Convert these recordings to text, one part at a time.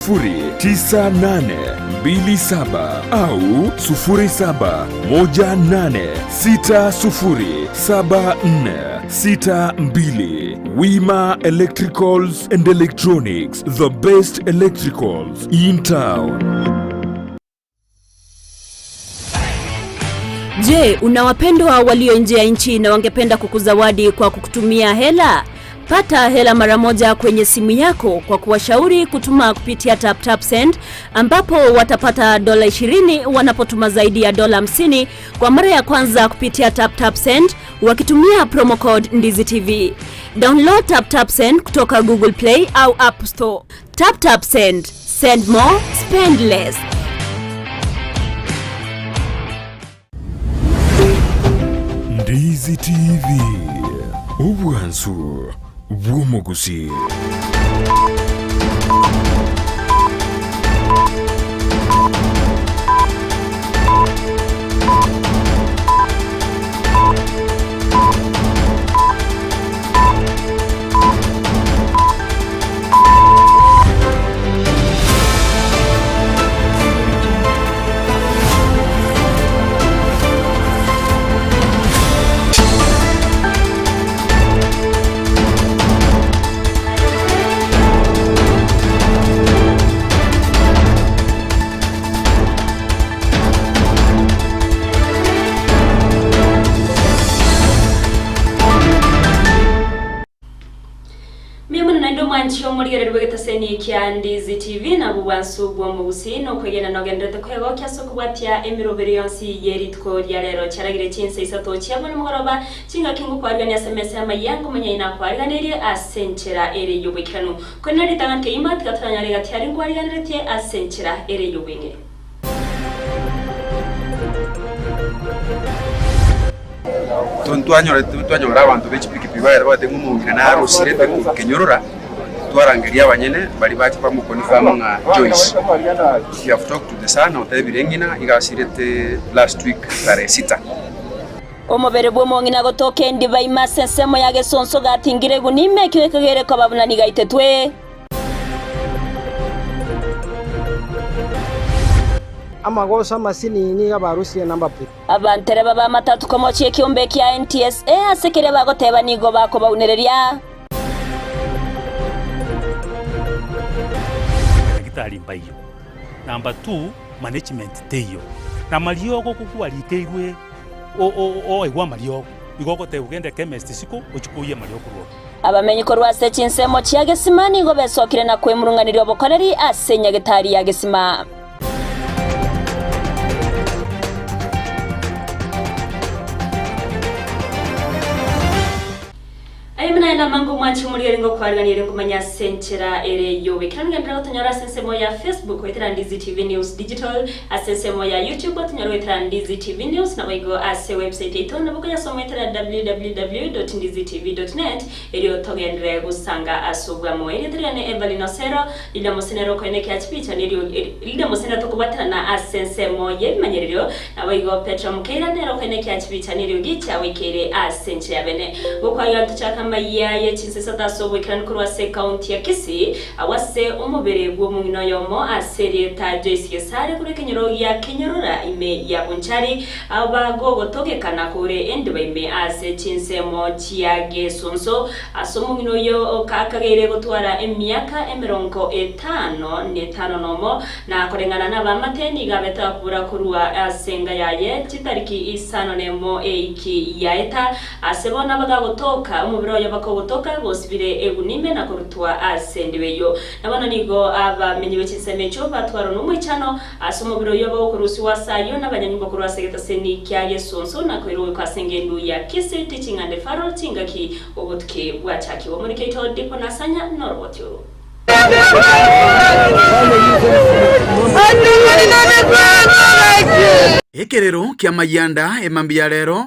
09827 au 0718607462. Wima Electricals and Electronics, the best electricals in town. Je, una wapendwa walio nje ya nchi na wangependa kukuzawadi kwa kukutumia hela? Pata hela mara moja kwenye simu yako kwa kuwashauri kutuma kupitia TapTapSend ambapo watapata dola 20 wanapotuma zaidi ya dola 50 kwa mara ya kwanza kupitia TapTapSend wakitumia promo code Ndizi TV. Download TapTapSend kutoka Google Play au App Store. TapTapSend. Send more, spend less. Ndizi TV, obwansu bw'omogusi. Mbuya mono naende omwanchi omorigereria bw'egetaseni kia Ndizi TV nabwo bwansu bw'omogusii nokwegena nogenderete kwegokia ase okobwatia emeroberi yonsi ye rituko ria rero chiaragire chinsa isato chia bono mogoroba chingaki ngokwarigania ase emesa y'amayia ngomanya inakwariganirie ase enchera ere y'oboikeranu korende ritang'ani kegima tiga toranyare gati aria nkwariganeretie ase enchera ere y'obweng'e. Twanyora abanto be chipikipiki bagenda bagateba ng'a omong'ina narosirete korwa Kenyorora, twarangeria abanyene baria bacha bamoconfirm ng'a Joyce. We have talked to the son otebire ng'ina iga asirete last week tarehe sita. Omobere bw'omong'ina gotoka endiba ime ase ensemo ya gesonso gatingire egunia ime, ekio gekagere koba buna nigo aitetwe. Amagoso amasinini nigo abarusirie number plate. Abantereba b'amatatu komochia ekiombe kia NTSA ase keria bagoteba nigo bakobaunereria. Abanyagitari mbaiyo. Number two, management teiyo. Na mariogo kogwarikeirwe oigwe amariogo, igo ogoteba ogende chemist isiko ochie koyia amariogo korwa ororo. Abamenyi korwa ase chinsemo chia Gesima nigo besokire na kwemurung'aneria obokoreri ase enyagetari ya Gesima. Aye buna naende amange omwanchi omorigereria ngokwariganirie nkomanya ase enchera ere y'ogoikeranu genderera gotonyora ase ensemo ya Facebook goetera Ndizi TV News Digital, ase ensemo ya YouTube otonyore goetera Ndizi TV News naboigo ase website yaito nabo okoyasoma goetera www.ndizitv.net erio togenderere gosanga ase obwamo. Erieta riane Evelyn Osero, Linda Mose nere okoenekia chibicha nerio Linda Mose nere tokobwaterana ase ensemo y'ebimanyererio Naboigo Petero mokeira nere okoenekia chibicha neriogi chiagoikeire ase enchera ya bene. Gokwaywa ntochaka amayia ye chinsesata ase oboikeranu korwa ase ekaunti ya Kisii, agwo ase omobere bw'omong'ina oyomo ase erieta Joyce Gesare korwa ekenyoro gia Kenyorora ime ya Bonchari, abagogotogekana kore endiba ime ase chinsemo chia Gesonso. Ase omong'ina oyio akageire gotwara emiaka emerongo etano netano nomo, Na koreng'ana nabamate nigo abete akobura korwa ase enga yaye chitariki isano nemo eiki yaeta. Ase bono abagagotoka, omobere oye bakogotoka gosibire eguni ime na korutwa ase endiba eyio. Na bono nigo abamenyi be chinsemo echio batwarwa nomoichano ase omobere oyio bagokorusigwa ase ayio nabanyanyimbo korwa ase egetaseni kia gesunsu na koirwa goika ase engendu ya Kisii Teaching and Referral chingaki obotuki bwachakigwe. Omoriki oito Dipo Nasanya noroboti oru. Ekerero ki'amayianda emambia ya rero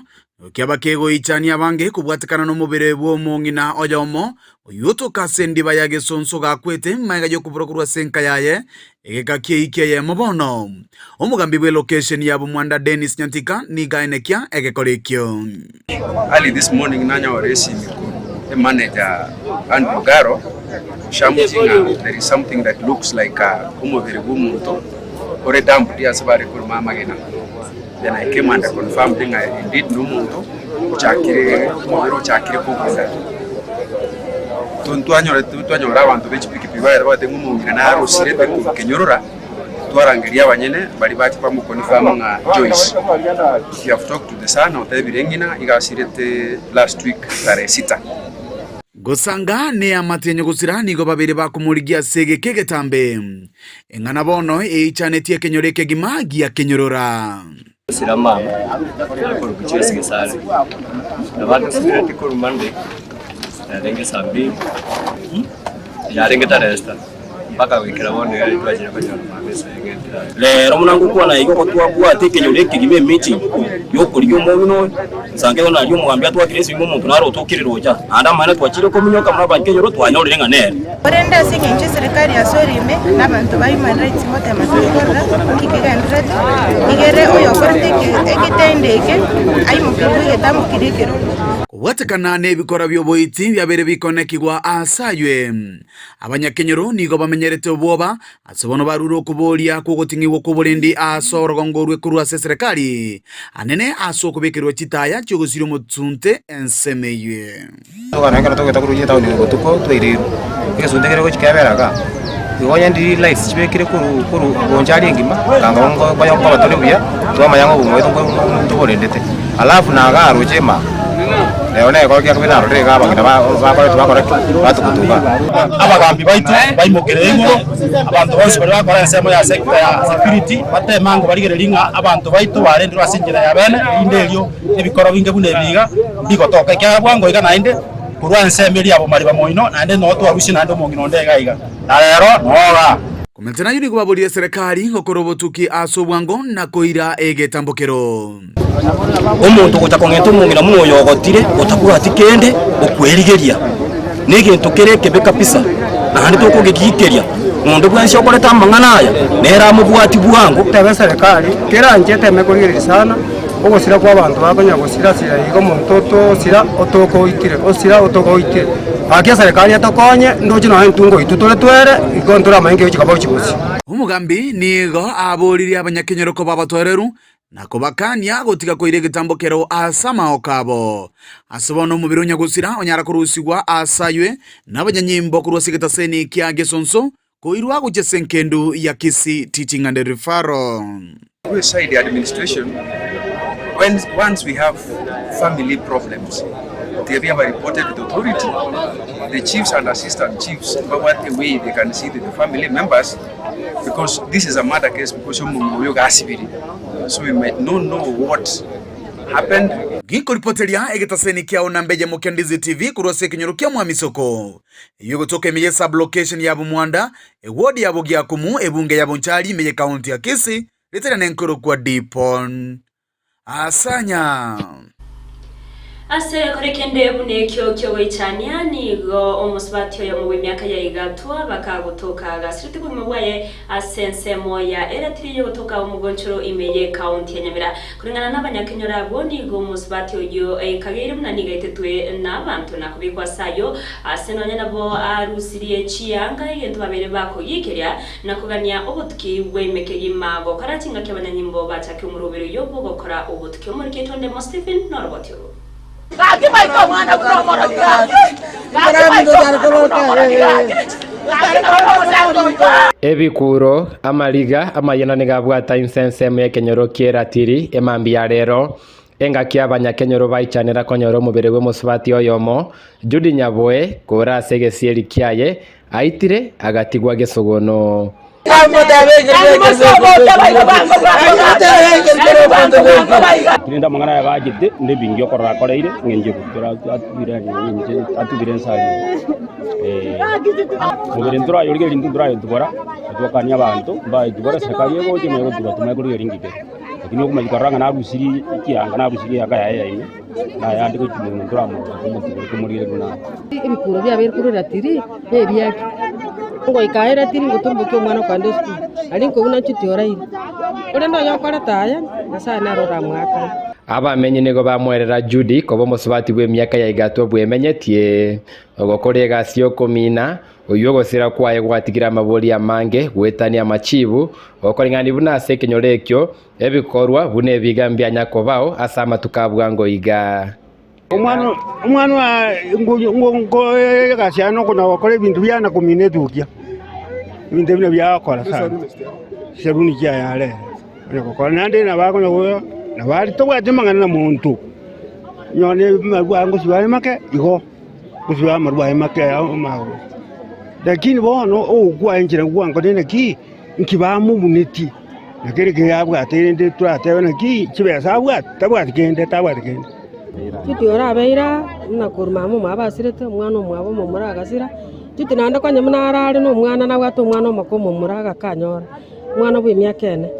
kiaba kegoichania abange kobwatekana nomobere bw'omong'ina oyomo oyio otoka ase endiba ya gesonso gakwete magega y'okobora korwa ase enka yaye egeka ki'eiki eyemo bono. Omogambi bw'elokesheni ya Bomwanda Dennis Nyantika nigo aenekia egekora ekio. Early this morning nanyore esimi korwa emanager Andrew Garo. Shamuchi ng'a there is something that looks like omobere bw'omonto ore dumped ase bare korema amagena. Then I came and I confirmed ng'a indeed nomonto ochakire omobere ochakire kogunda. Ntwanyorete twanyora abanto be chipikipiki bagete bagoteba ng'a omong'ina nare osirete korwa Kenyorora, twarangeria abanyene baria bacha bamoconfirm ng'a Joyce. We have talked to the son otebire ng'ina iga asirete last week tarehe sita. Gosanga neamate ya nyagosira nigo babere bakomorigia ase egeka egetambe. Eng'ana bono eichanetie ekenyoro ekegima giakenyorora. Gosira mama akorokwa Joyce Gesare, nabo atosireti korwa Monday yarenge saa mbili yarenge tarehe sita mpaka goikera bono iga twachire konyora mama ase eng'encho yaye. Rero buna ngokwana iga oko twabwate ekenyoro ekegima emeeting yokorigia omong'ina oyo, nsange bono aria omogambi atwakire esimi omonto naro otokire rocha, naende amaene twachire kominyoka buna abankenyoro twanyorire ng'a nere. Korende ase engencho eserikari ase orime na abanto ba human rights ngotema tore korora nki kegendererete, igere oyokorete egetendo eke aimokerwe egetambo keria ekeronge. Kobwatekana nebikora bi'oboiti biabeire bikonekigwa aase aywe. Abanyakenyoro nigo bamenyerete obwoba, ase bono barure okoboria kw'ogoting'igwa kw'oborendi aase orogongo orwe korwa ase eserekari, anene ase okobekerwa chitaya chi'ogosiria omosunte ensemo eywe. Tokana ekero togeta korwa etaoni botuko twaireirwe, egesunte kere gochia kebera igaa, igo onye ndiri lights chibekire korwa korwa gocha aria engima, kanga nko nkonya nkoba tore buya, twamanya ng'a obogima bwaito nko ntoborendete. Alafu na igaa roche ime aa, nero na egekoro kia kabere narorire igaa abang'ina ba bakoreti bakora ki? Batugutu igaa. Abagambi baito baimokerere igoro, abanto bonsi baria bakora ensemo ya sector ya security, bateme ango barigererie ng'a abanto baito barendirwe ase enchera ya bene, erinde erio ebikoro binge buna ebi iga mbigotoka, ekiagera bwango iga naende korwa ensemo eria ya bomariba moino, naende noo twarusia naende omong'ina onde iga iga, na rero noo igaa. Komentera ayio nigo baborire eserekari gokora obotuki ase obwango na koira egetambokero. Omonto ogocha kong'enta omong'ina buna oyo ogotire, otabwati kende, okwerigeria, negento kere ekebe kabisa, naende tokogegiikeria. Onde bwensi okorete amang'ana aya, nere amobwatie bwango. Teba eserekari, keranche eteme korigereria sana. Ogosira kw'abanto bakonya gosira-sira iga omonto otosira otoka oitire, osira otoka oitire. Gaki eserekari etokonye, ndoche nonya intwe ngoitwa tore twere, igo ntoramanye nki egochia koba gochia bosio. Omogambi nigo aboririe abanyakenyoro koba abatoereru, na kobakania gotiga koira egetambo kero ase amaoko abo. Ase bono omobere o nyagosira onyara korusigwa ase aywe nabanyanyimbo korwa ase egetaseni kia gesonso, koirwa gochia ase engendu ya Kisii Teaching and Referral. Suicide administration when once we have family problems they be reported to the authority the chiefs and assistant chiefs babwate a way they can see to the family members because this is a murder case because omonto oyo gasibire so we might not know what happened. Gikoripoteria egetaseni kiao namba eyemo kia Ndizi TV korwa ase ekenyoro kia Mwamisoko. Eyio egotoka ime ye sub-location ya Bumwanda, eward ya Bogiakumu, ebunge ya Bonchari ime ye county ya Kisii, ritari nenkorokwa Dipon Asanya. Ase egekore kende buna ekio ki'ogoichania, nigo omosubati oyomo bw'emiaka ya igatwa bakagotoka agasirete obogima bwaye ase ensemo ya eratiri y'ogotoka omogonchoro ime y'ekaunti ya Nyamira. Koreng'ana n'abanyakenyoro abwo, nigo omosubati oyio aikageire buna nigo aitetwe nabanto na kobekwa ase ayio, ase nonya nabo arusirie chianga egento babeire bakogiikeria na kogania obotuki bwaime kegima gokora chingaki abanyanyimbo bachake omoroberi oyio bw'ogokora obotuki. Omoriki oito Ndemo Stephen noroboti orwo. Gaki baite omwana buna omorogi gaki, gaki baite omwana buna omorogi gaki, gaki nabo omosacha oito. Ebikuro, amariga, amayena nigo abwata inse ensemo y'ekenyoro ki'eratiri emambia ya rero, engaki abanyakenyoro baichanera konyora omobere bw'omosubati oyomo, Judy Nyaboe, kore ase egesieri kiaye, aitire agatigwa gesogono. Rende amang'ana aya gachete, nebingi okorora akoreire, ng'encho ekero atubire ng'encho atubire ense aria. Mobere ntorayorige rintwe ntorayotubora, twakania abanto mbayotubora eserekari egocha emanye gotuba tomanye korigereria inki kere. Lakini okomanya korora ng'a narusirie ekianga narusirie eaka yaye ya ime, nayande gochia moino ntoramorora tomotubore tomorigererie buna are. Ebikuro biabeire korwa eratiri, na ebiaki. Ngoika aye eratiri ngotombokia omwana okogenda esukuru, aria nkobuna nchuti oraire. Korende oyokorete aya, Nyasae nere oramoakane. Abamenyi nigo bamoerera Judi koba omosubati bw'emiaka ya igatwa bwemenyetie, ogokora egasi y'okomina, oyio ogosira kwaye gwatigire amabori amange goetania amachibu, okoreng'ania buna ase ekenyoro ekio ebikorwa buna ebiga mbianya kobao ase amatuko a bwango iga. Omwana egasi yaye nokona gokora ebinto biaye na komina etukia, ebinto ebio nabio agokora sana, chisabuni chiaye are ere onya gokora. Naende nabo akonya gocha nabo aria tobwati amang'ana na monto, onye na amarwa aye ngosiba are make igo, ngosiba amarwa aye make amagoro. Lakini bono ogokwa enchera gwankonire naki, nki bamobunetie, na kere kere abwate rende toratebe naki chibesa abwate, tabwati kende tabwati kende. Titi orabeire aa, buna korwa mama omwabo asirete, omwana omwabo omomura agasira, titi naende konya buna arare na omwana nabwate omwana omoke omomura agakanyora, omwana bwa emiaka ene.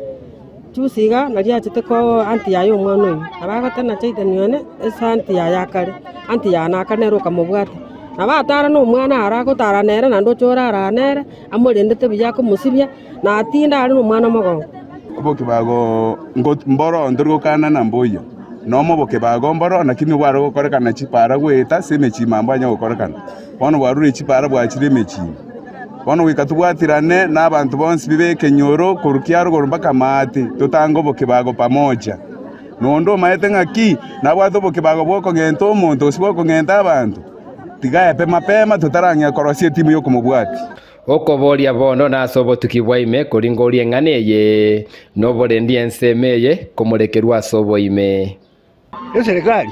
Juzi iga naria achete koo aunty yaye omwana oyio, nabo agoteba chaitani one ase aunty yaye akare, aunty yane akare nere okamobwata. Nabo atara na omwana aro agotara nere naende oche orara nere, amorendete buya akomosibia, na atinde are na omwana mogongo. Obokebago mboro ntori gokana na mboiyo, nomo obokebago mboro, lakini obware gokorekana chipara goeta ase emechie ime mbwanya gokorekana. Bono bwarure chipara bwachire emechie ime. Bono goika tobwatirane na abanto bonsi bibe ekenyoro korwa kiarogoro mpaka maate, totange obokebago pamoja. Nonde omaete ng'aki nabwate obokebago bw'okong'enta omonto gose bw'okong'enta abanto, tiga aepe mapema totarang'ea korosia etimu y'okomobwatia. Okoboria bono nase obotuki bwa ime koringoria eng'ana eye, noborendi ensemo eye komorekerwa ase oboime. Eserekari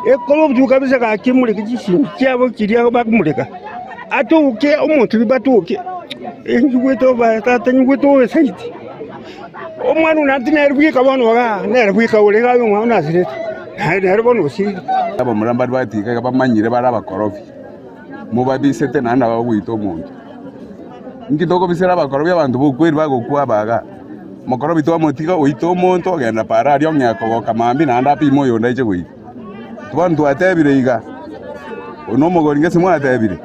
ekore obotuko kabisa gaki emureke chisimi chiabo chiria bakomureka, atoke omonto oyio batoke, enyigwete obae tata enyigwete obe saidi. Omwana one naende nere bweka bono igaa, nere bweka ore igaa omwana nasirete, naende nere bono osirire. Abamura mbare batiga iga bamanyire bare abakorofi. Mobabisete naende nabo bagoita omonto. Inki tokobisera abakorobi abanto b'okweri bagokwa abaga? Omokorobi twamotiga oita omonto ogenda paara aria ong'ea kogoka mambia naende apime oyonde aiche goita. Bono twatebire iga, oyo nomogori ngese mwatebire?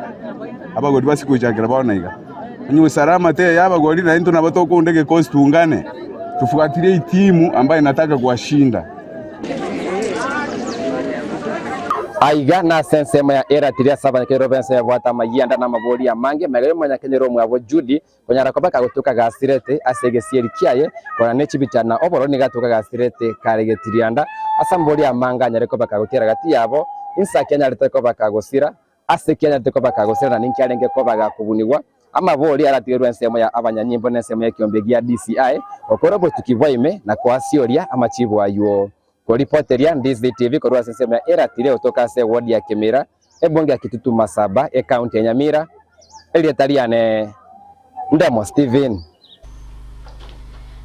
Abagori basikochakera bono iga. Onye usalama teiyo abagori naintwe nabo tokounda egekosi tungane, tufuatilie itimu ambaye inataka kuwashinda. Aiga nase ensemo ya eratiri ase abanyakenyoro b'ense yabwate amayianda na amabori amange, magega y'omonyakenyoro omwabo Judi konyara koba kagotuka gasirete ase egesieri kiaye, korana ne chibicha na obororo nigo atuka gasirete kare getirianda, ase amabori amange anyare koba kagotiara gati yabo, insa ki anyarete koba kagosira, Ase ki anyarete koba kagosira na ninki arenge koba gakobunigwa? Amabori aratigerwe ensemo ya abanyanyimbo na ensemo y'ekiombe gia DCI gokora obotuki bwa ime na koasioria amachibu aywo. Koripoteria Ndizi TV korwa ase ensemo ya Eratiri gotoka ase eward ya Kimira, ebunge ya Kitutu Masaba, ecounty ya Nyamira, erieta riane Ndemo Stephen.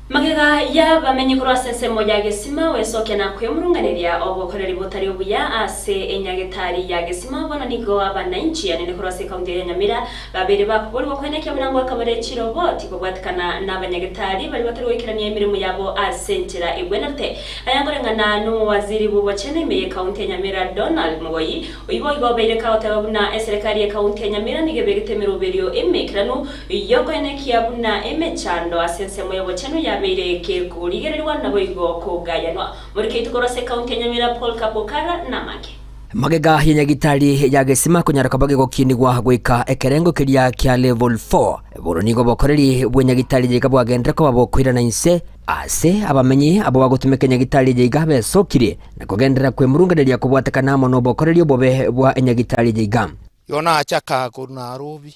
Magega y'abamenyi korwa ase ensemo ya Gesima gwesokia na kwemurunganeria obokoreri botari obuya ase enyagetari ya Gesima, bono nigo abanainchi anene korwa ase ekaunti ya Nyamira babeire bakoborigwa koenekia buna ngoakabare chiroboti kobwatikana nabanyagetari baria batari goikerania emeremo yabo ase enchera egwenerete. Aya nkoreng'ana nomowaziri bw'obochenu ime y'ekaunti ya Nyamira Donald Mugoyi, oyio boigo obeire kagoteba buna eserekari y'ekaunti ya Nyamira nigo ebegete emeroberio emeikeranu Y'okoenekia buna emechando ase ensemo y'obochenu yabeire kekorigererigwa naboigo kogayanwa. Morikeitwe korwa ase ekaunti ya Nyamira Paul Kapokara namake. Magega ya nyagitari ya Gesima konyara koba gegokinigwa goika ekerengo keria kia level 4, bono nigo obokoreri bwe nyagitari eye iga bwagenderera koba bokoirana inse ase abamenyi abwo bagotumeka enyagitari eye iga besokire na kogenderera kwemurunganeria kobwatekana amo nobokoreri obobe bwa enyagitari eye iga. Igo nachaka korwa Nairobi.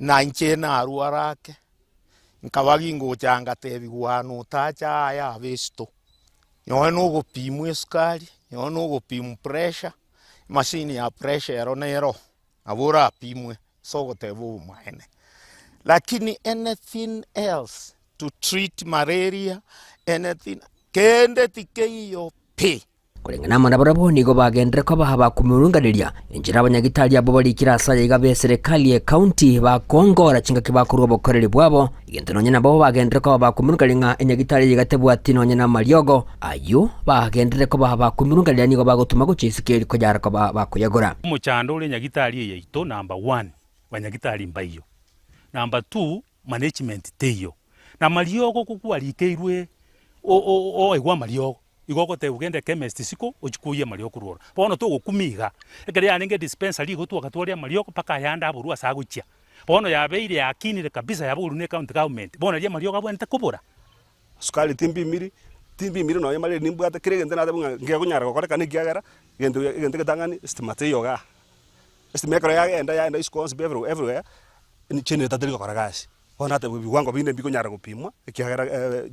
Na inche narware ake, nkaba gingocha ngatebigwa notacha aya abe esito, nonye na ogopimwa esukari, nonye na ogopimwa pressure, emashini ya pressure ero nero, nabo orapimwe ase ogoteba obomaene. Lakini anything else to treat malaria, anything, kende tikeiyo pi. Koreng'ana amo nabarabwo nigo bagenderere koba abakomurunganeria enchera abanyagitari abwo barikire ase ayaiga b'eserekari y'ekaunti bakoongora chingaki bakorua obokoreri bwabo, egento nonye nabo bagenderere koba abakomurunganeria ng'a enyagitari eye iga tebwati nonye namariogo ayio bagenderere koba abakomurunganeria nigo bagotuma gochia isiko eri konyara koba bakoyagora. Omochando ore nyagitari eye yaito number one, banyagitari mbaiyo, Number two, management teiyo, na amariogo kogwarikeirwe oegwe amariogo. Igo ogotebwa genda echemist isiko ochie koyia amariogo korwa ororo. Bono togokumia iga, ekero yarenge edispensary igo twakatwaria amariogo mpaka ayande aborwe ase agochia. Bono yabeire yakinire kabisa yaborwa na ecounty government, bono riria amariogo abwenerete kobora. Sukari timbimiri, timbimiri nonye mareri nimbwate kera egento nateba ng'a nkegonyara gokorekana ekiagera, egento egento egetang'ani estima teiyo igaa. Estima ekero yagenda yaenda isiko onsi pi every everywhere, generator teri gokora gasi. Bono nateba ebiwango binde mbikonyara gopimwa ekiagera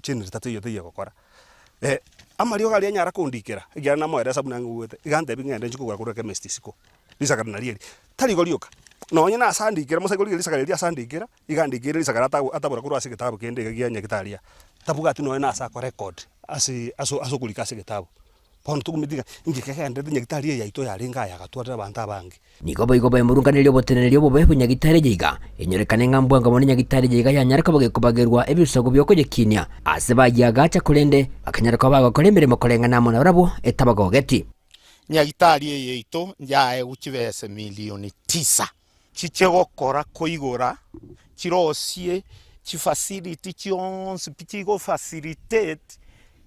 generator teiyo teiyo egokora. Amariogo aria anyara kondikera, ekiagera namoeresa buna ng'igwete, iga antebi ng'ende nchie kogora korwa echemist isiko, risakara nario eri. Tari igo rioka, nonye na ase andikera mosae korigereria risakara erio ase andikera, iga andikeire risakara ata atabora korwa ase egetabu kende iga gia nyagetari aa, tabwati nonye na ase ako record ase ase ase okorika ase egetabu. Bono tokumeti ng'a inki kegenderete nyagitari eye yaito yarenge aya agatwarera abanto abange. Nigo boigo baimurunganeria oboteneneri obobe bwe nyagitari eye iga, enyorekane ng'a mbwango mono nyagitari eye iga yanyare koba gekobagerwa ebisaku bi'okoyekinia ase bayiagacha korende bakanyara koba bagokora emeremo koreng'ana amo nabarabwo etabagogeti. Nyagitari eye yaito yaegwe chibesa milioni tisa. Chiche gokora koigora chirosie chifacility chionsi pi chigo facilitate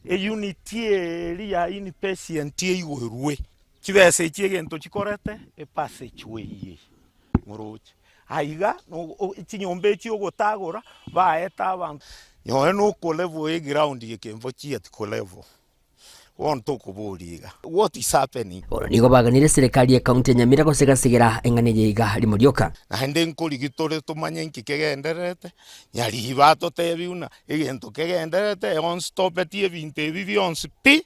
eunit eria ya inpatient eigorwe. Chibesa echi egento chikorete epassage way eye moroche. Aiga chinyomba echi ogotagora baete abanto nonye na okolevel eground eke mbochieti kolevel. Bono tokoboria iga, What is happening? Bono nigo baganire eserekari y'ekaunti ya Nyamira gosegasegera eng'ana eye iga rimo rioka. Naende nkorigi tore tomanye nki kegendererete, nyariiba atotebi buna egento kegendererete onstopeti ebinto ebi bionsi pi,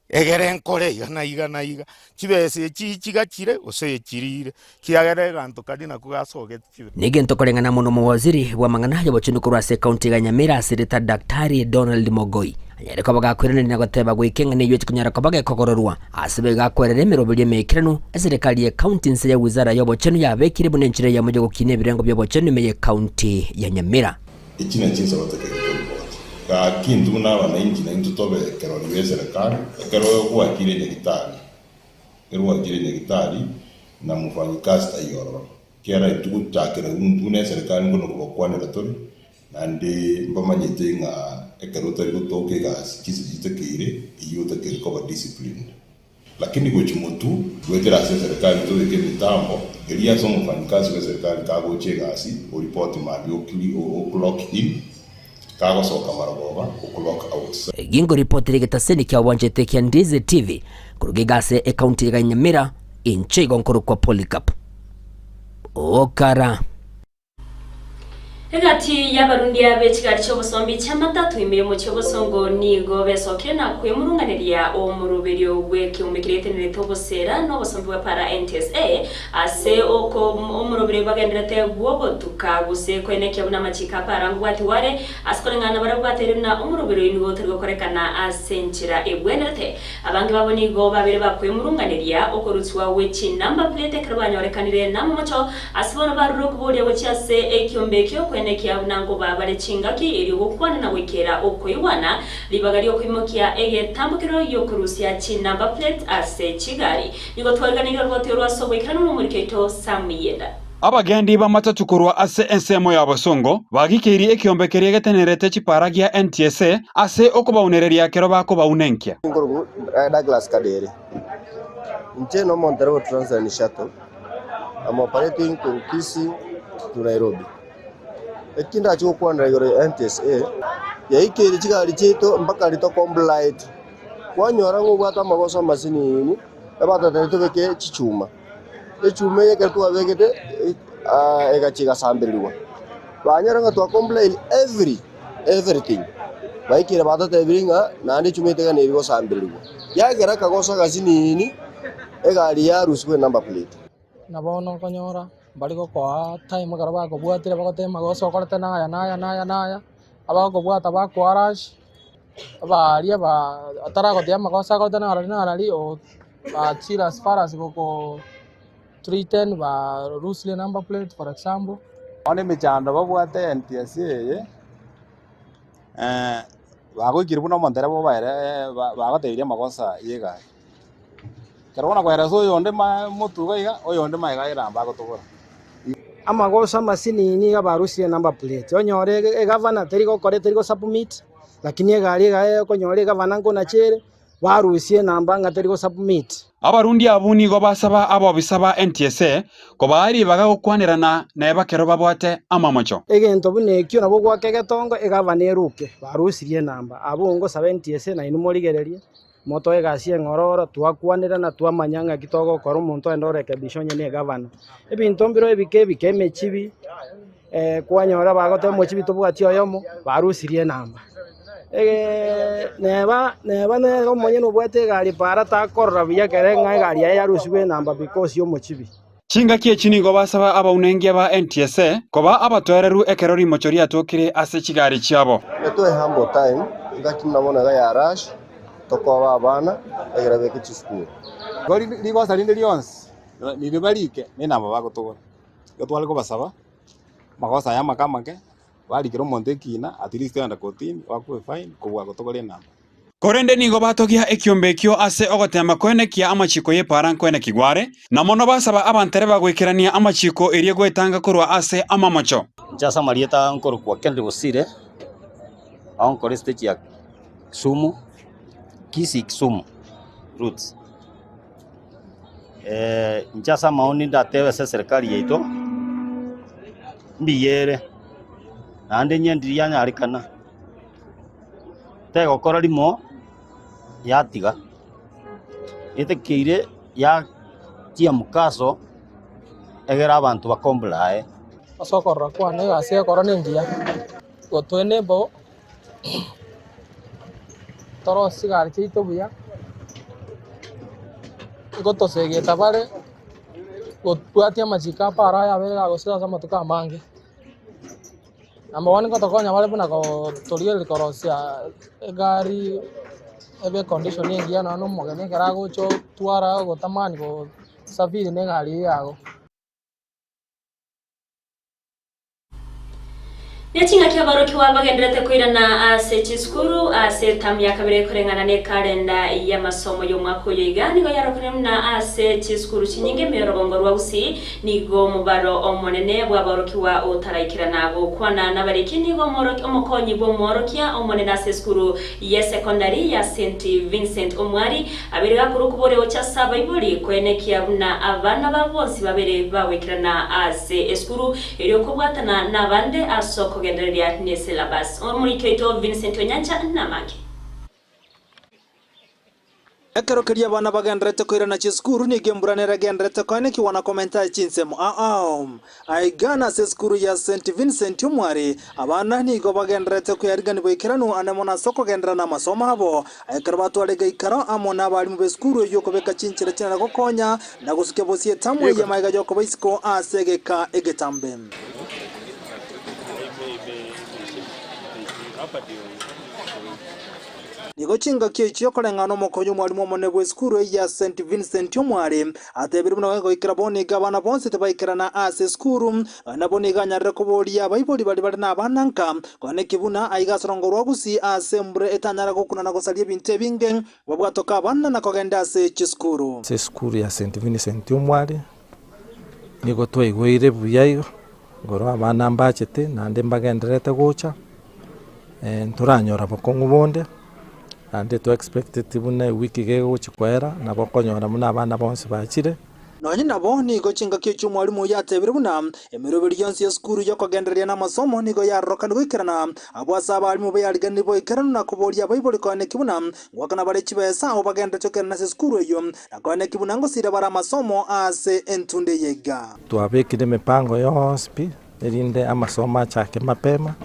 egere nkore iga na iga na iga. Chibesa echi chigachire gose echirire, kiagera eganto karia nako gasogeti chibesa. Negento koreng'ana mono omowaziri bw'amang'ana y'obochenu korwa ase ekaunti ya Nyamira ase erieta Daktari Donald Mogoi anyare koba gakoiraneria na goteba goika eng'ana eyio etikonyara koba gekogororwa ase bo egakwerera emeroberio emeikeranu eserekari y'ekaunti inse ya wizara y'obochenu yabekire buna enchera eyemo y'ogokina ebirengo bi'obochenu ime y'ekaunti ya Nyamira. Echi nachio inse gotekeria koripoti. Gaki intwe buna abanainchi naintwe tobe ekerori b'eserekari, ekero gwakire nyagitari, ekero gwakire nyagitari na mofanyikazi taiyo ororo. Kera intwe gochakera intwe buna eserekari nkono kobakwanera tore, naende mbamanyete ng'a ekero otari gotoka egasi chinse chitakeire, eyio otakeire koba disciplined. Lakini gochia motwe goetera ase eserekari tobeke emitambo eria ase omofanyikazi bw'eserekari kagocha egasi oripoti mambia o clock in, kagosoka marogoba o clock out. Gingo ripoti ri'egetaseni kia obwanchete kia Ndizi TV koruga iga ase ekaunti ya Nyamira, inche igo nkorokwa Polycarp Okara. Egati y'abarundia be chigari chi'obosombi chi'amatatu ime y'omochie obosongo nigo besokire na kwemurung'aneria omoroberio bw'ekeombe keria getenenerete oboseera na obosombi bwa para NTSA ase oko omoroberio bagendererete bw'ogotuka gose koenekia buna amachiko a para ngobwatigwa are ase koreng'ana nabarabwo bateire buna omoroberio oyio nigo otari gokorekana ase enchera ebwenerete. Abange babo nigo babeire bakwemurunganeria okorusigwa gwe chinumber plate ekero banyorekanire namomocho Ase bono barure okoboria gochia ase ekiombe ekio kwenekia buna nkoba bare chingaki erio gokwana na goikera okoigwana, ribaga riokoimokia egetambokero giokorusia chinumber plate ase chigari. Nigo twariganirie oroboti orwo ase oboikeranu nomoriki oito Sam Yenda. Abagendi b'amatatu korwa ase ensemo ya bosongo bagikeirie ekiombe keria getenerete chipara gia NTSA ase okobaunereria ekero bakobaunenkia. Nkorokwa Douglas Kadere. Inche nomontereba o Transline Shuttle. I'm operating korwa Kisii to Nairobi. Eki ndache gokwanera igoro ya NTSA, yaikeire chigari chiaito mpaka riria tocomplied. Kwanyora ng'a obwate amagoso amasinini, ebatotebia tobeke chichuma. Echuma eye ekero twabegete egachia egasambererigwa. Banyora ng'a twacomplain every everything, baikire batotebirie ng'a naende echuma eye teganeri gosambererigwa. Yagera akagoso agasinini. Egari yarusigwe enumber plate. Na bono okonyora mbari gokoa time ekero bakobwatire bagoteba amagoso okorete naya naya naya naya, abagokobwata bakoa rush, abaria ba otaragoteba amagoso akorete narari narari o bachire as far as goko threaten ba rusirie number plate for example. Bono emechando babwate NTSA eye, bagoikire buna omontereba obaere bagotebirie amagosa ya egari. Ekero bono koeresa oyonde motugo iga, oyonde magega aye agotobora. Amagoso amasinini nigo barusirie number plate, onyore egavana teri gokora teri gosubmit, lakini egari iga okonyora egavana nkonacha ere. Barusie enamba ng'a teri gosubmit. Abarundi abwo nigo basaba abobisa ba NTSA kobaa ribaga gokwanerana neba kero babwate amamocho. Egento buna ekio nabo goaka egetongo egavana eruke. Barusirie enamba. Abwo ngosaba NTSA nainwe morigererie, motoe egasi eng'ororo, twakwanerana twamanya ng'aki togokora omonto ogende orekebisha onye ne egavana. Ebinto mbiro ebike ebike emechibi, kwanyora bagoteba omochibi tobwati oyomo, barusirie enamba. Neba neba nere omonyene obwate egari para takorora buya ekere ng'a egari yaye yarusigwe enamba because ya omochibi. Chingaki echi nigo basaba abaunengia ba NTSA koba abatoereru ekero rimocho riatokire ase chigari chiabo. Etoe humble time, engaki buna bono iga ya rush, tokoba abana egere beke chisukuru. Igo rigosa rinde rionsi riria barike nenamba bagotogora. Igo tware kobasaba, amagoso aya amake amake, barikere omonto ekina at least ogenda kotini oakwe efine kobua gotogora enamba. Korende nigo batogia ekiombe ekio ase ogoteema koenekia amachiko y'epaara nkoenekigwa are, na mono basaba abantereba goikerania amachiko erio goetanga korwa ase amamocho. Inche ase amarieta nkorokwa Kennedy Bosire, ao nkore estage ya Kisumu, Kisii Kisumu roots. Inche ase amaoni ndatebe ase eserekari yaito, mbuya ere, naende inye ndiri yanyarekana, tegokora rimo yatiga, etakeire yatia mokaso egere abanto bakomburae. Ase okorora kwane egasi egekora nengiya, gotoenebo torosie chigari chiaito buya, ngotosegeta bare gotwatia amachiko a para aya abere gagosira ase amatuko amange. Number one ngotokonya bare buna torigereria korosia egari ebe econdition engiya nonya na omogeni ekero agocha otwara ogotamani gosafiri na egari eywo yago. Ne chingaki aborokigwa bagendererete koirana ase chisukuru ase etamu ya kabere koreng'ana nekalenda y'amasomo y'omwaka oyo iga nigo yarokanire buna ase chisukuru chinyinge ime y'orogongo rwa Gusii nigo omobaro omonene bw'aborokigwa otaraikerana gokwana nabariki nigo omokonyi bw'omworokia omonene ase esukuru y'esekondari ya St Vincent Omwari Abeire gakorokwa bore gocha ase abaibori koenekia buna abana babo bonsi babere bagoikerana ase esukuru erio kobwatana nabande ase okogendereria ne syllabus. Omoriki oito Vincent Onyancha namange. Ekero keria abana bagendererete koirana chisukuru, nigo embura nere egendererete koenekigwa na komenta chinsemo ao. Aiga nase esukuru ya St Vincent Omware, abana nigo bagendererete koyarigania boikeranu ande mono ase okogenderera namasomo abo. Ekero batwara egeikaro amo nabarimu b'esukuru eyio kobeka chinchera chinene gokonya na gosukia bosie etamu eye magega y'okoba isiko ase egeka egetambe. Nigo chingaki echio koreng'ana nomokonyi omwalimu omonene bw'esukuru eyio ya St Vincent Omware Atebire buna goikera bono iga abana bonsi tibaikerana ase esukuru, nabo nigo anyarire koboria abaibori baria bare nabana nka, kwane buna aiga ase orongo rwa Gusii ase embura etanyara gokuna na gosaria ebinto ebinge, babwatoke abana na kogenda ase chisukuru. Ase esukuru ya St Vincent Omware, nigo twaigoire buya igo, igoro abana mbachete naende mbagendererete gocha, ntoranyora bokong'u bonde. Naende to expecteti buna ewiki iga egochi koera, nabo okonyora buna abana bonsi bachire. Nonye nabo, nigo chingaki echio omwalimu oyio atebire buna emeroberi yonsi y'esukuru y'okogendereria namasomo nigo yarorokani goikerana abwo ase abalimu bayariganirie boikeranu na koboria abaibori koaneki buna ngoakana bare chibesa abo bagenderete goikerana ase esukuru eyio na koaneki buna ngosira bare amasomo ase entunde eye iga. Twabekire emipango yonsi pi, erinde amasomo achake mapema,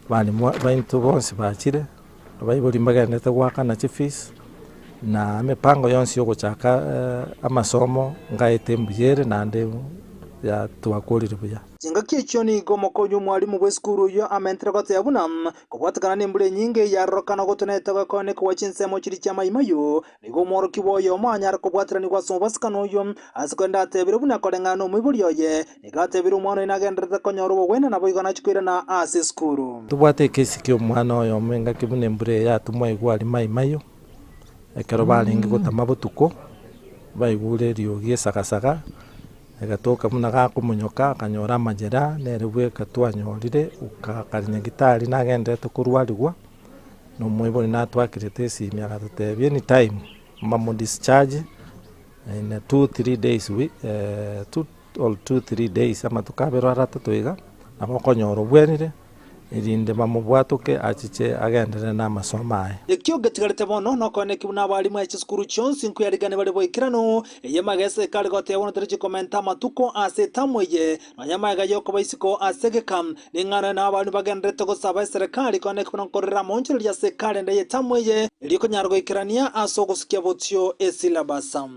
abalimu baito bonsi bachire. Abaibori mbagenderete goakana chifees, na emepango yonsi yogochaka amasomo ngaete mbuya ere naende ya twakorire buya. Chingaki echio nigo omokonyi omwalimu bw'esukuru oyio amentire goteba buna kobwatekana nembura enyinge yarorokana gotonete gokoonekigwa chinsemo chiria chi'amaimayo, nigo omworokigwa oyomo anyare kobwateranigwa ase omobasikano oyio ase korende atebire buna koreng'ana nomoibori oye Nigo atebire omwana oye nagendererete konyora obogwenia naboigo nachie koirana ase esukuru. Tobwate ekesi ki'omwana oyomo engaki buna embura eye yatumwa aigwe aria mai mayo, ekero barenge gotama botuko, baigure eriogi esagasaga, egatoka buna gakomonyoka akanyora amajeraha, nere bweka twanyorire, oka kare nyagetari nagendererete korwarigwa. Na omoibori natwakirete esimi agatotebia anytime mbamodischarge in 2-3 days we 2 or 2-3 days amatuko abere aro atato iga, nabo okonyora obwenire erinde bamobwatoke achiche agenderere na amasomo aye. Ekio getigarete bono nokoenekia buna abalimu ase chisukuru chionsi nkoyarigania bare boikeranu, eye magesa ekare goteba bono tori chikomenta amatuko ase etamu eye, nonya magega yokoba isiko ase egeka. Ning'ana na abalimu bagendererete gosaba eserekari koenekia buna nkorera amaonchoreria ase ekalenda y'etamu eye, erio konyara goikerania ase ogosukia botio esilabasa.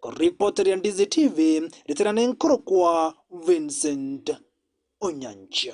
Koripoteria Ndizi TV, ritera nenkorokwa Vincent Onyancha.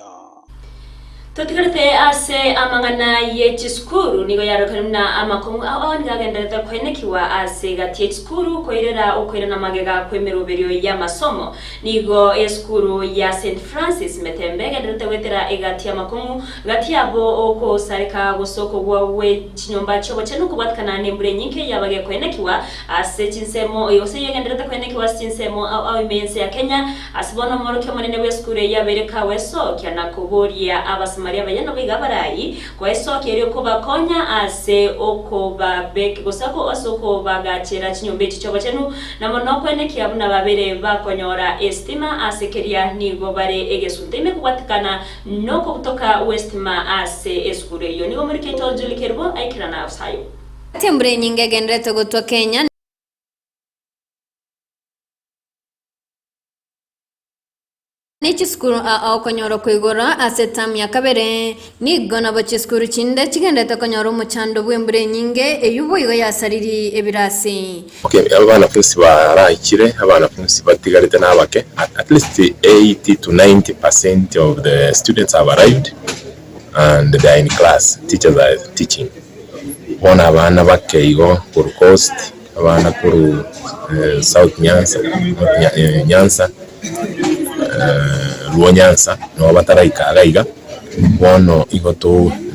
Totigarete ase amang'ana ye chisukuru, nigo yarorekire buna amakong'u ao nigo agendererete koenekiwa ase egati ye chisukuru koirera okoirana magega kw'emeroberio y'amasomo. Nigo esukuru ya St Francis Metembe egendererete goetera egati y'amakong'u gati yabo okosareka gose okogwa gwe chinyomba chi'obochenu kobwatikana nembura enyinge yabagekoenekiwa Ase chinsemo, gose eyio egendererete koenekiwa ase chinsemo ao ao ime y'ense ya Kenya, ase bono omworokia omonene bw'esukuru eyio abeire kagoesokia na koboria Abasamaria abaye naboigo abarai koesokia erio kobakonya ase okobabek gose ase okobagachera chinyomba echi chi'obochenu, na mono koenekia buna babeire bakonyora esitima ase keria nigo bare egesunte ime kobwatekana nokobutoka gw'esitima ase esukuru eyio. Nigo omoriki oito Julie Kerubo aikerana ase ayio. Ase embura enyinge egendererete gotwa Kenya. Ne chisukuru aa okonyora okoigora ase etamu ya kabere, nigo nabo chisukuru chinde chigendererete konyora omochando bw'embura enyinge eyio boigo yasaririe ebirasi. Okay, abanafunsi baraichire, abanafunsi batigarete nabake, at least 80 to 90 percent of the students have arrived and they are in class, teachers are teaching. Bono abana bake igo korwa Coast, abana korwa South Nyanza, North Nyanza, Luo Nyanza nabo bataraika iga iga, bono igo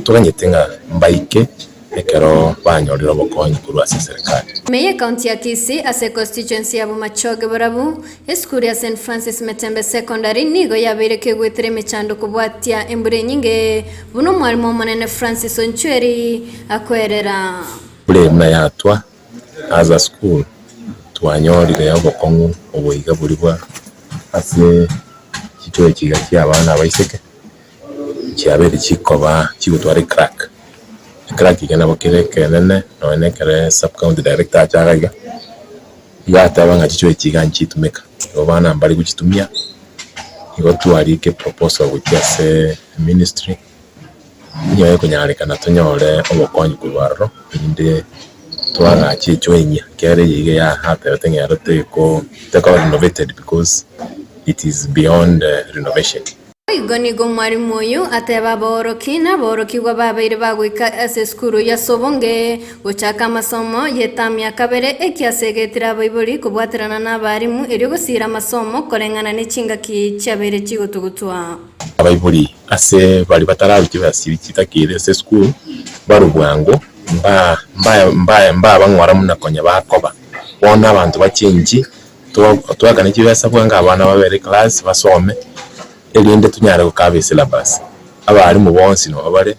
toganyete ng'a mbaike ekero banyorire obokonyi korwa ase eserekari. Ime y'Ekaunti ya Kisii ase econstituency ya Bomachoge Borabu, esukuru ya St Francis Metembe Secondary nigo yabeire kegoetera emechando kobwatia embura enyinge Buna omwalimu omonene Francis Onchweri akwerera. Bure buna yatwa as a school twanyorire obokong'u oboiga boria bwa ase chichoe chiga chia abana abaiseke chiabeire chikoba chigotwara ecrack, ecrack iga nabo kere ekenene nonye na ekere sub county director acha iga iga, iga ateba ng'a chichoe echi iga nchitumeka, igo abana mbari gochitumia, igo twarika eproposal gochia ase ministry, nigo ekonyarekana tonyore obokonyi korwa aroro, erinde twagache echoe enyia, ekiagera eye iga yahatebete ng'a ero teko tekoba renovated because it is beyond renovation. Boigo nigo omwalimu oyo ateba abaoroki na aborokigwa babeire bagoika ase esukuru ya Sobonge gochaka amasomo y'etamu ya kabere ekiase egetire abaibori kobwaterana n'abarimu erio gosiira amasomo koreng'ana ne chingaki chiabeire chigotugutwa. Abaibori ase baria batararuche chibesa chitakeire ase esukuru barwe bwango mbabang'ora buna konya bakoba. Bono abanto bachenchi twakane chibesa bwango abana babere eclass basome erinde tonyare gokaba esyllabus. Abalimu bonsi nabo bare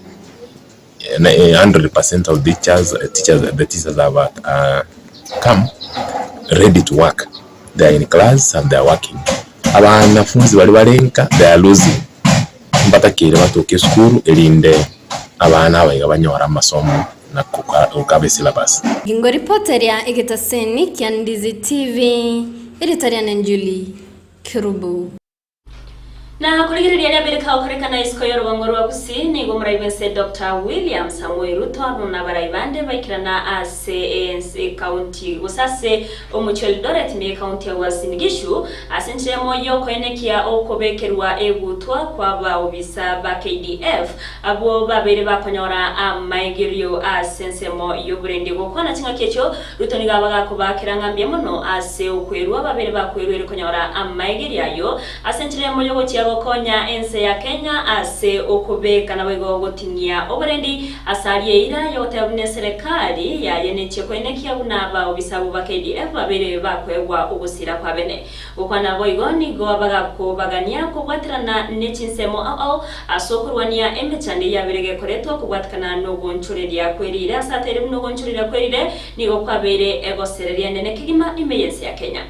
100% of teachers the teachers have come ready to work, they are in class and they are working. Abanafunzi baria bare nka they are losing, mbatakeire batoke esukuru erinde abana aba iga banyore amasomo na gokaba esyllabus. Ingo ripoteria egetaseni kia Ndizi TV, erieta riane Julie Kerubo. Na korigereria aria abere kagokorekana isiko y'orogongo rwa Gusii, nigo omorai bw'ense Doctor William Samoei Ruto amo nabarai bande baikerana ase ense ekaunti gose ase omochie o Eldoret ime y'ekaunti ya Uasin Gishu ase enchera emo y'okoenekia okobekerwa egutwa kw'abaobisa ba KDF abwo babeire bakonyora amaegerio ase ensemo y'oborendi. Gokwana ching'aki echio, Ruto nigo abagakobaakera ng'a mbuya mono ase okwerua babeire bakwerwa ere konyora amaegerio ayio ase enchera eyemo y'ogochia gokonya ense ya Kenya ase okobeka naboigo goting'ia oborendi ase aria eira yogoteba buna eserekari yaye nechie koenekia buna abaobisa abwo ba KDF babeire bakoegwa ogosira kwabene. Gokwana boigo nigo bagakobagania kobwaterana ne chinsemo ao ao ase okorwania emechando eyabeire gekoretwa kobwatekana nogonchoreria kwerire ase ateire buna ogonchoreria kwerire nigo kwabeire egosereria enene kegima ime y'ense ya Kenya.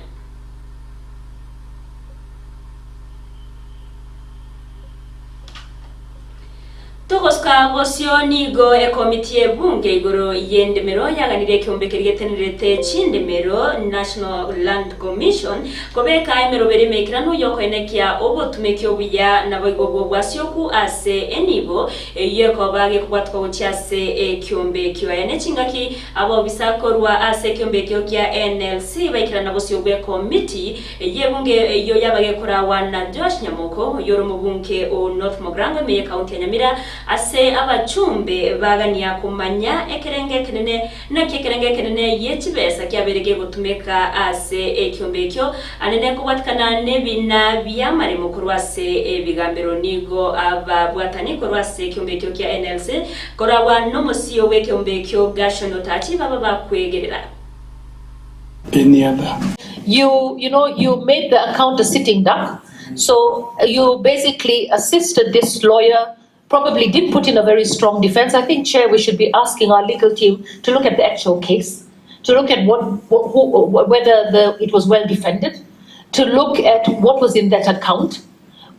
Togosuka bosio nigo ekomiti y'ebunge igoro y'endemero yaganirie ekeombe keria getenerete chindemero, National Land Commission, kobeka emeroberi emeikeranu y'okoenekia obotumeki obuya naboigo bw'obwasioku ase enibo eyio ekoba gekobwatwa gochia ase ekeombe ekio. Aya nechingaki Abobisa korwa ase ekeombe ekio kia NLC baikerana bosio bw'ekomiti y'ebunge eyio yabagekoragwa na Joash Nyamoko oyio ore omobunge o North Mogrango ime y'ekaunti ya Nyamira ase abachumbe bagania komanya ekerengo ekenene naki ekerengo ekenene ye chibesa kiabeire gegotumeka ase ekeombe ekio anene kobwatikana nebina biamaremo korwa ase ebigambero nigo ababwatani korwa ase ekeombe ekio kia NLC Koragwa nomosio bw'ekeombe ekio Gershon Otachi baba bakwegerera. Any other. You you know you made the account a sitting duck so you basically assisted this lawyer probably didn't put in a very strong defense. I think chair we should be asking our legal team to look at the actual case, to look at what, what who, whether the it was well defended, to look at what was in that account,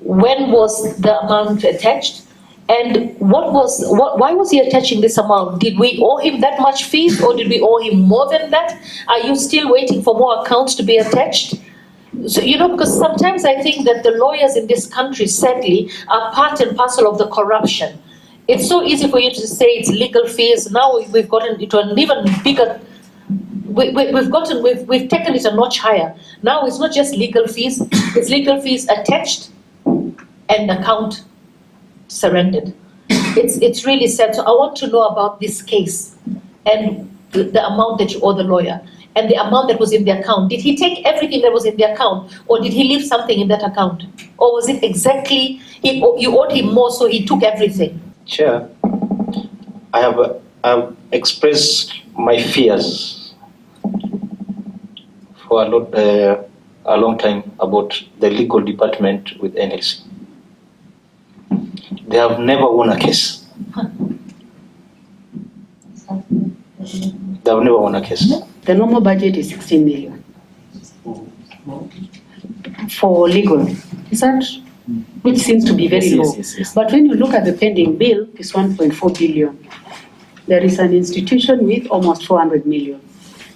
when was the amount attached, and what was what why was he attaching this amount? Did we owe him that much fees or did we owe him more than that? Are you still waiting for more accounts to be attached? So, you know, because sometimes I think that the lawyers in this country, sadly, are part and parcel of the corruption. It's so easy for you to say it's legal fees. Now we've gotten into an even bigger we, we, we've gotten we've, we've taken it a notch higher. Now it's not just legal fees, it's legal fees attached and account surrendered. It's it's really sad. So I want to know about this case and the, the amount that you owe the lawyer and the amount that was in the account. Did he take everything that was in the account or did he leave something in that account? Or was it exactly he you owed him more so he took everything? Chair, I have, I have expressed my fears for a, lot, a long time about the legal department with NLC. They have never won a case. They have never won a case. The normal budget is 16 million for legal. Is that which seems to be very Yes, low? yes, yes, yes. But when you look at the pending bill, it's 1.4 billion. There is an institution with almost 400 million.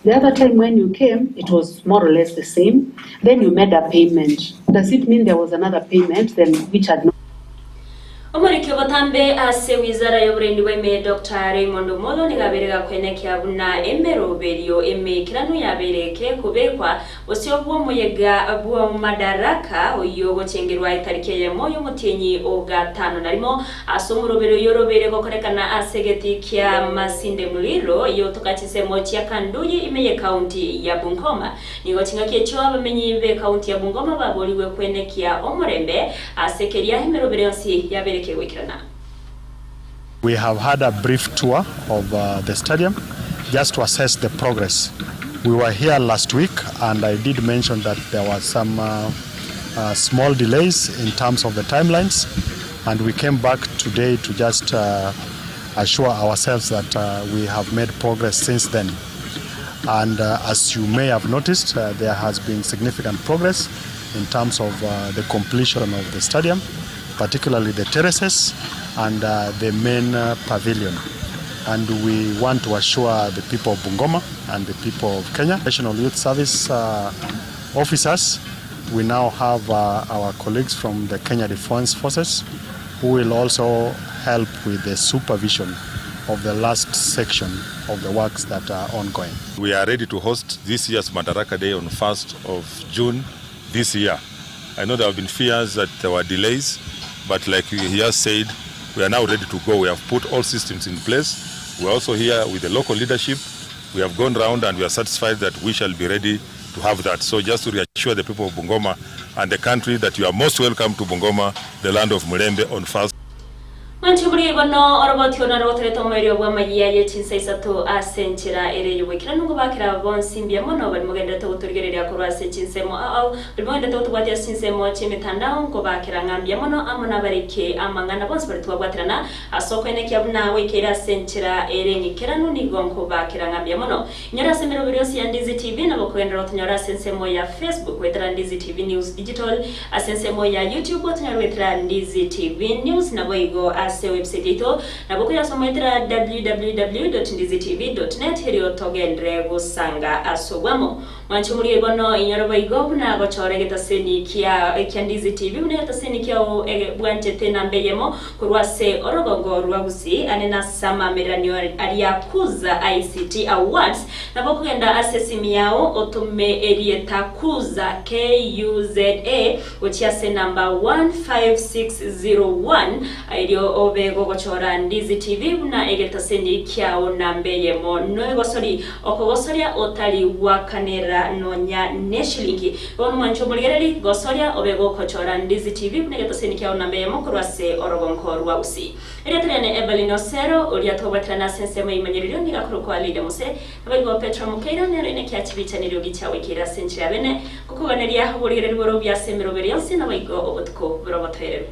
The other time when you came, it was more or less the same. Then you made a payment. Does it mean there was another payment then which had not Omoriki obotambe ase wizara y'oborendi bwa ime Doctor Raymond Omolo nigo abeire gakoenekia buna emeroberio emeikeranu yabeire gekobekwa bosio bw'omoyega bw'Madaraka oyio ogochengerwa etariki eyemo y'omotienyi o gatano na rimo ase omoroberi oyio orobeire gokorekana ase egetii kia Masinde Muliro yotoka chinsemo chia Kanduyi ime y'ekaunti ya Bungoma. Nigo chingaki echio abamenyi b'ekaunti ya Bungoma baborigwe kwenekia omorembe ase keria emeroberi yonsi yabeire kegoikerana. We have had a brief tour of uh, the stadium just to assess the progress. We were here last week and I did mention that there were some uh, uh, small delays in terms of the timelines and we came back today to just uh, assure ourselves that uh, we have made progress since then. And uh, as you may have noticed, uh, there has been significant progress in terms of uh, the completion of the stadium, particularly the terraces and uh, the main uh, pavilion. And we want to assure the people of Bungoma and the people of Kenya, National Youth Service uh, officers, we now have uh, our colleagues from the Kenya Defence Forces who will also help with the supervision of the last section of the works that are ongoing. We are ready to host this year's Madaraka Day on 1st of June this year. I know there have been fears that there were delays, but like he has said, we are now ready to go. We have put all systems in place. We are also here with the local leadership. We have gone round and we are satisfied that we shall be ready to have that. So just to reassure Assure the people of Bungoma and the country that you are most welcome to Bungoma, the land of Mulembe on 1st. Mwanche omoriri bono oroboti oro narogotorete omoerio bw'amayia ye chinsa isato ase enchera ere y'oboikeranu ngobakera aba bonsi mbuya mono baria mogendererete gotorigereria korwa ase chinsemo ao baria mogendererete gotobwatia ase chinsemo chi'emetandao nkobakera ng'a mbuya mono amo nabarike amang'ana bonsi baria twabwaterana ase okoenekia buna goikeire ase enchera ere eng'ikeranu nigo nkobakera ng'a mbuya mono Inyore ase emeroberi yonsi ya Ndizi TV nabo okogenderera gotonyora ase ensemo ya Facebook goetera Ndizi TV News Digital, ase ensemo ya YouTube otonyore goetera Ndizi TV News naboigo ase website yaito nabo okoyasoma goetera www.ndizitv.net erio togenderere gosanga ase obwamo. Mwanche omorie bono inyore boigo buna gochora egetaseni kia ekia Ndizi TV buna egetaseni kiao ege bwanchete enamba eyemo Korwa ase orogongo rwa Gusii ane nase amaamereranio aria Kuza ICT Awards, nabo okogenda ase esimi yao otome erieta Kuza, KUZA, gochia ase enamba 15601 erio obe gogochora Ndizi TV buna egetaseni kiao namba eyemo noegosori okogosoria otari gwakanera nonya neshilingi. Bono mwanche omorigereria, gosoria obe gokochora Ndizi TV buna egetoseni kiao namba eyemo korwa ase orogonko rwa Gusii. Erieta riane Evelyn Osero, oria tobwaterana ase ensemo y'eimanyererio nigo akorokwa Lydia Mose, naboigo Petro Mokeira nero ine kia chibicha neriogi chiagoikeire ase enchera ya bene, gokoganeria oborigereria bore obuya ase emeroberi yonsi naboigo obotuko bore obotoereru.